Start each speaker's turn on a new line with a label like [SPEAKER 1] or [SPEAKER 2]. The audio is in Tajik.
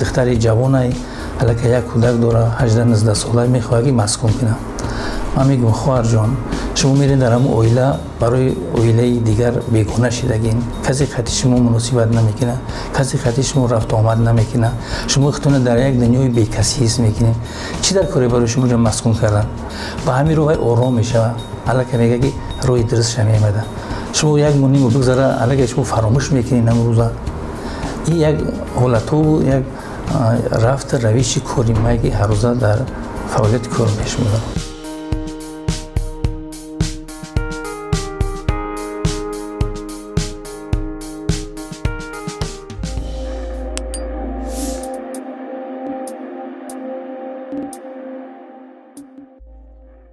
[SPEAKER 1] Духтари ҷавонай, аллакай як кӯдак дора, 18-19 сола, мехоҳад, ки маскун кунад. Ман мегӯям: «Хоҳарҷон, шумо меред дар ҳамун оила, барои оилаи дигар бегона шидагин. Касе хати шумо муносибат намекунад, касе хати шумо рафту омад намекунад. Шумо худтона дар як дунёи бекасӣ ҳис мекунед. Чӣ дар коре барои шумо ҷо маскун кардан?» Ба ҳамин роҳ вай ором мешавад, аллакай мега, ки роҳи дурустша меомада. Шумо як моҳ бигзара, аллакай шумо фаромӯш мекунед ҳамун рӯза. Ин як ҳолатҳову як рафту равиши кори май, ки ҳаррӯза дар фаъолияти кор пеш мебарам.